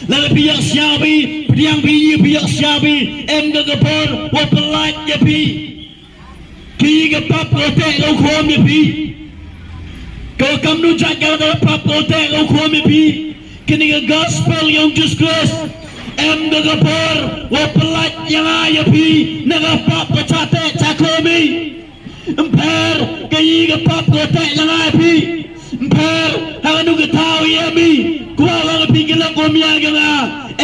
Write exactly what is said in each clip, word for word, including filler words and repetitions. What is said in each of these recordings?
Lada phi ïohsngew phi, pdiang phi ïa phi ïohsngew phi, em ka ka bor wa pyllait ïa phi. Ki ka pap ka teh ka khum ïa phi. Ka kam nu jait ka ka pap ka teh ka khum ïa phi. Kini ka gospel yong Jesus Christ. Em ka ka bor wa pyllait ïa nga ïa phi na ka pap ka cha teh cha khum ïa phi. Ym pher ka ïa ka pap ka teh ïa nga ïa phi. Ym pher ha kano ka thaw ïa mi. Kwah wa nga phi ki la kum ïa ka nga.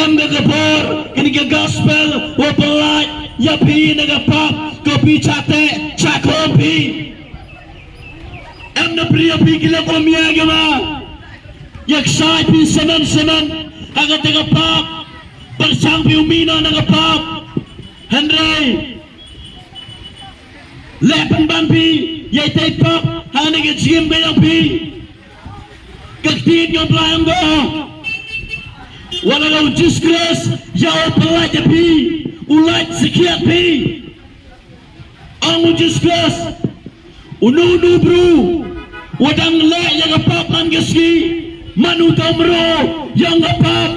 Em ka ka bor kini ka gospel wa pyllait ïa phi na ka pap ka phi cha teh cha khum phi. Em na phi ïa phi ki la kum ïa ka nga. Ïa ksai phi semen semen ha ka teh ka pap. Pyrshang phi u mih noh na ka pap. Hynrei leh pynban phi ïa i tei pap ha kane ka jingim ka yong phi. Ka ktien yong Blai ong ko, wat la u Jesus Christ ïa u pyllait ïa phi, u lait sakhiat phi. Ong u Jesus Christ, uno uno u bru wa dang leh ïa ka pap man ka sngi, man uta u mro yong ka pap.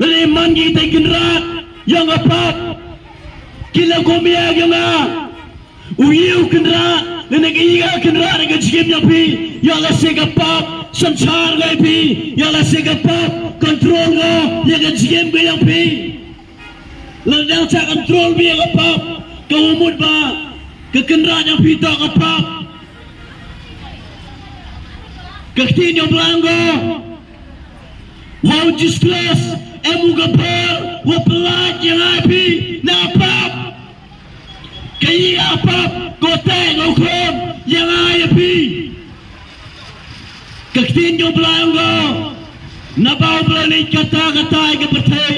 Lane man ki tei kynrad yong ka pap. Ki la kum ïa ka nga. U ïa u kynrad lane ki ïa kynrad ka jingim yong phi. Ïa la se ka pap synshar ka ïa phi. Ïa la se ka pap control ka ïa ka jingim ka yong phi. Lada dang cha control phi ïa ka pap, ka u mut ba ka kynrad yong phi toh ka pap. Ka ktien yong Blai ong ko, wa u Jesus Christ em u ka bor wa pyllait ïa nga ïa phi na ka pap. Ka ïa ka pap ka teh ka khum ïa nga ïa phi. Ka ktien yong Blai ong ko, naba u Blai leit kata kata ïa ka pyrthei,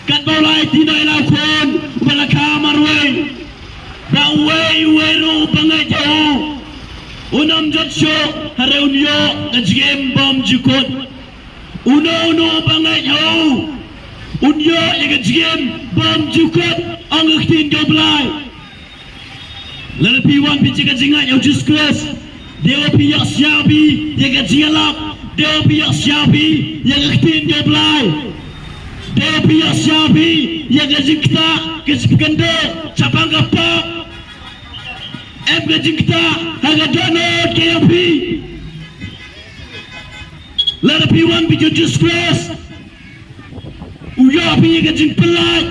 katba u la aiti noh ïa la u khun uba la kha marwei. Ba uwei uwei ruh uba ngeit ïa u un ym jot shuh, hynrei un ïoh ka jingim bymjukut. Uno uno uba ngeit ïa u un ïoh ïa ka jingim bymjukut, ong ka ktien yong Blai. Lada phi wan phi sha ka jingngeit yong Jesus Christ, dei wa phi ïohsngew phi ïa ka jingïalap, dei wa phi ïohsngew phi ïa ka ktien yong Blai. Dei wa phi ïohsngew phi ïa ka jingktah ka jingpynkynduh shaphang ka pap. Em ka jingktah ha ka dohnud ka yong phi. Lada phi wan phi sha Jesus Christ, u ïoh phi ka jingpyllait,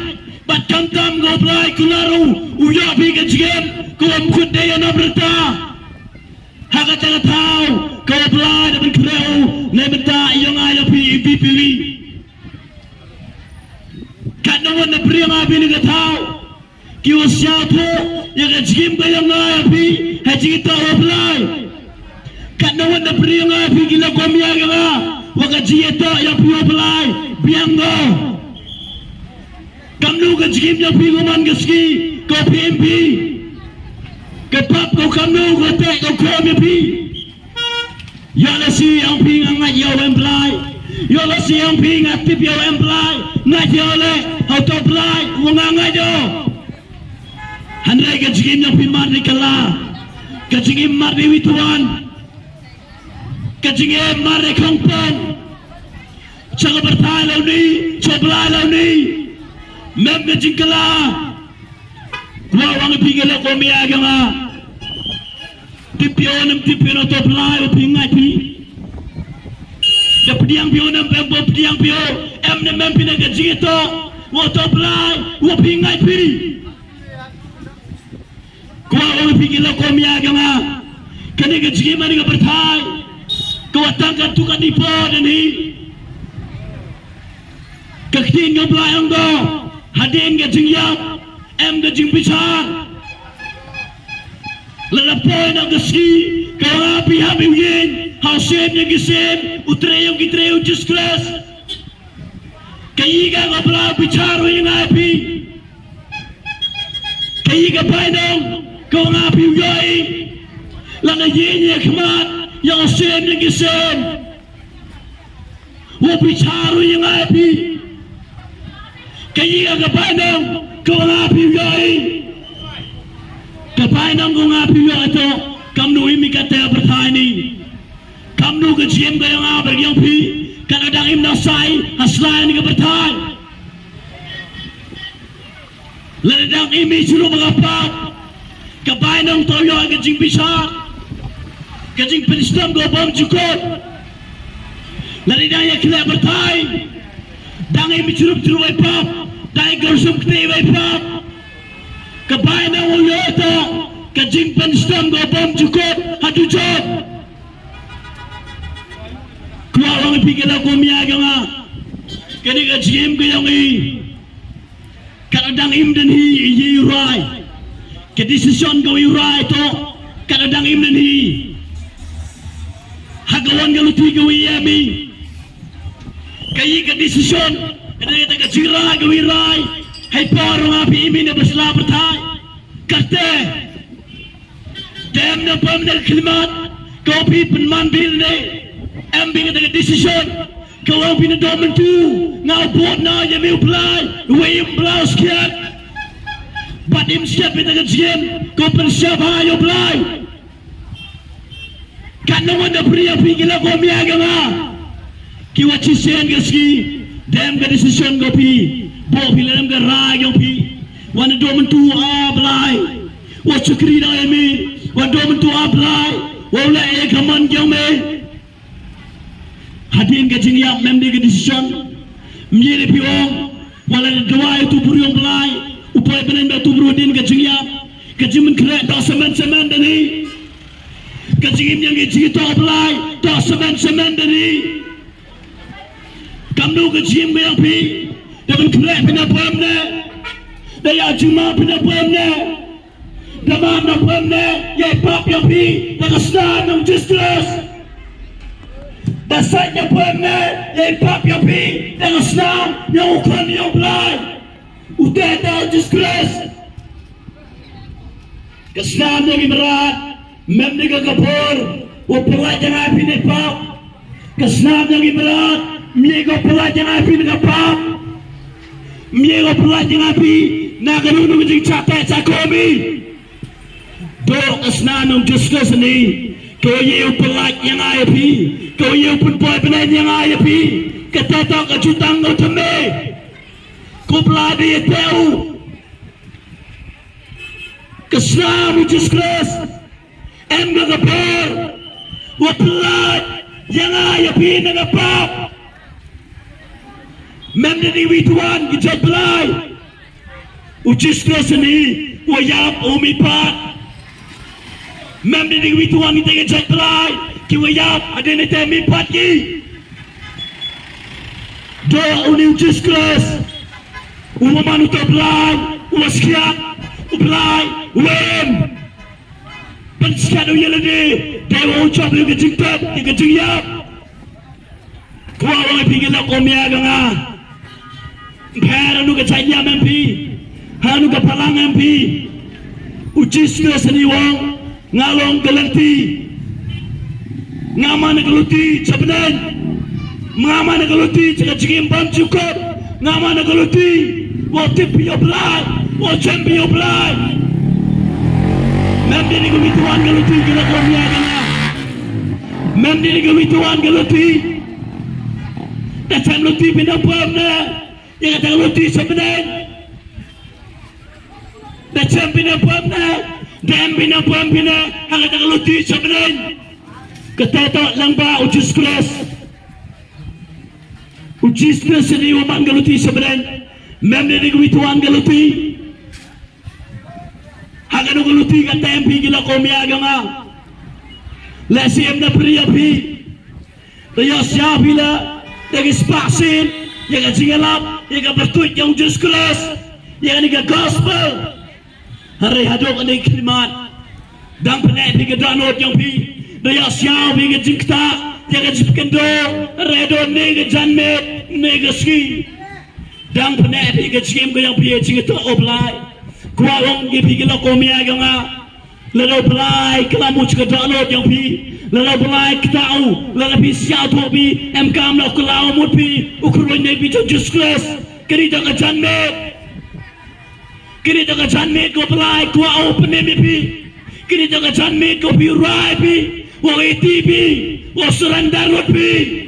bad khamtam ka u Blai kular u, u ïoh phi ka jingim ka um khut dei ïa nop rta. Ha kata ka thaw ka u Blai da pynkhreh u na bynta ïa nga ïa phi iwbih pa iwbih. Katno wat na pyrshang ïa phi na ka thaw. Ki wa sngewthuh ïa ka jingim ka yong nga ïa phi ha jingïatoh wa Blai. Katno wat na pyrshang ïa phi ki la kum ïa ka nga wa ka jingïatoh ïa phi wa Blai. Biang ko. Kamno ka jingim ïa phi ko man ka sngi ko phi im phi. Ka pap ko kamno ko teh ko khum ïa phi. Ïoh lehse ong phi nga ngeit ïa u Blai. Ïoh lehse ong phi nga tip ïa u Blai. Ngeit ïa u leh ha uto u Blai wa nga ngeit ïa u. Hynrei ka jingim ïa phi mar dei kylla. Ka jingim mar dei wi tuan. Ka jingim mar dei khongpong. Sha ka pyrthai lane sha u Blai lane. Mem ka jingkylla. Kwah wa nga phi ki la kum ïa ka nga. Tip phi o nem tip phi na uto u Blai wa phi ngeit phi. Da pdiang phi o nem em pdiang phi o em nem em phi na ka jingïatoh wa uto u Blai wa phi ngeit phi. Kwah wa nga phi ki la kum ïa ka nga. Kane ka jingim ha kane ka pyrthai ka wa tang katto katne por dang hi. Ka ktien ka Blai ong ko, hadien ka jingïap em ka jingbishar. Lada poi na ka sngi ka wa nga phi hap ïa u ïing ha u Syiem ïa ki syiem, u Trei ïa ki trei, u Jesus Christ. Ka ïa ka ka Blai u bishar ïa nga ïa phi. Ka ïa ka bainong ka wa nga phi u ïohi. Lada ïing ïa khmat ïa u Syiem ïa ki syiem. Wa bishar ïa nga ïa phi. Ka ïa ka bainong ka wa nga phi u ïohi. Ka bainong ka wa nga phi u ïohi to kamno i mi ka te pyrthai ni. Kamno ka jingim ka yong nga bad yong phi. Ka dang im na sai ha slai ni ka pyrthai. Lada dang im i shuh ruh ba ka pap, ka bai nong to ïoh ka jingbishar, ka jingpynshlur ka bym jukut. Lada dang ïa khleh pyrthai, dang im i shuh ruh shuh bai pap, dang i gorsum kti bai pap, ka bai nong ïoh to ka jingpynshlur ka bym jukut ha dujok. Kwah ong ïa phi ki lok kum ïa ka nga. Kane ka jingim ka ong i. Ka dang im dang hi i rai. Ka decision ka i rai to. Ka dang im dang hi. Ha ka wan ka luti ka i em i. Ka i ka decision. Ka dang ka jingrai ka i rai. Hai por nga phi im i na basla pyrthai. Kate. Dem na pam na khlimat, ko phi pynman bil ne, em bi ka decision, ko ong phi na dom tu, nga bot na ïa mi u Blai, wei im blau skiat. Bat im skiat bi ta ka jiem, ko pynsiap ha ïa u Blai. Kan nong da pria phi ki la ko mia ka nga. Ki wa chi sen ka ski, dem ka decision ko phi, bo phi la dem ka ra ïa phi. Wan dom tu a Blai. Wa chukri da ïa mi, wa dom tu a Blai, wa la e ka man jong me. Hadien ka jingïap mem de ka decision. Mye de phi ong, wa la dawai tu bru ïong Blai, u poi benen ba tu bru din ka jingïap. Ka jingmynkhreh da semen semen da ni. Ka jingim ïa ngi jingto Blai, da semen semen da ni. Kam du ka jingim ka ïa phi, da mynkhreh phi na pom ne. Da ïa jingma phi na pom ne. Da man na pom ne, ïa pap ïa phi, da ka snam nong Jisu Khrist. Da sait ïa pom ne, ïa pap ïa phi, da ka snam, ïa u khun ïa u Blai. U te da Jisu Khrist. Ka snam nong i mrad, mem ni ka kapor, u pynlait ïa nga phi ne pap. Ka snam nong i mrad, mye ko pynlait ïa nga phi ne ka pap. Mye ko pynlait ïa nga phi, na ka nung nung jing chate cha komi. Do ka snam nong Jisu Khrist ni, ko ye u pynlait ïa nga ïa phi, ko ye u pynpoi bnai ïa nga ïa phi. Ka tato ka jutang ko tame. Ko pla de ïa teu. Ka snam u Jisu Khrist. Em ka ka por. Wa pynlait ïa nga ïa phi na ka pap. Mem de ding wi tuan ki jait Blai. U Jisu Khrist ni wa ïap u mi pat. Mem de ding wi tuan ki te ki jait Blai ki wa ïap ade ne te mi pat ki. Do u ni u Jisu Khrist. U wa man u to Blai, u wa skiat, u Blai, u em. Pynskhem u ïa lade, dei wa u jop ïa ka jingtep, ïa ka jingïap. Kwah ong ïa phi ki lok kum ïa ka nga. Pher anu ka jait ïam em phi, ha anu ka phalang em phi. U Jisu Khrist ni ong, nga long ka lynti. Nga man ka lynti cha bneng. Nga man ka lynti cha ka jingim bymjukut. Nga man ka lynti. Wa tip ïa u Blai, wa jem ïa u Blai. Mem de ni ka wi tuan ka lynti ki la kum ïa ka nga. Mem de ni ka wi tuan ka lynti. Da jem lynti phi na pom ne. Ïa ka ta ka lynti cha bneng. Da jem phi na pom ne. Da em phi na pom phi ne. Ha ka ta ka lynti cha bneng. Ka ta ta lang ba u Jisu Khrist. U Jisu Khrist ni wa man ka lynti cha bneng. Mem de ni ka wi tuan ka lynti. Ha ka nu ka lynti ka tem phi ki la kum ïa ka nga. Lehse em na pria phi. Da ïa sia phi la, da ki spah sien, ïa ka jingïalap, ïa ka pyrtuit ïa u Jisu Khrist, ïa kani ka gospel. Hynrei haduh kani ka khlimat. Dang pyneh phi ka dohnud ïa phi. Da ïa sia phi ka jingktah, ïa ka jingpynkynduh, hynrei haduh ne ka janmiet, ne ka sngi. Dang pyneh phi ka jingim ka ïa phi jingtoh u Blai. Kwah ong ïa phi ki la kum ïa ka nga. Lada u Blai klam u cha ka dohnud ïa phi. Lada u Blai ktah u, lada phi siaw thoh phi, em kam la u klam mut phi, u kyrwoh ne phi cha Jisu Khrist. Kani da ka janmiet. Kani da ka janmiet ko Blai kwah u pynim ïa phi. Kani da ka janmiet ko phi rai phi, wa iti phi, wa surrender lut phi.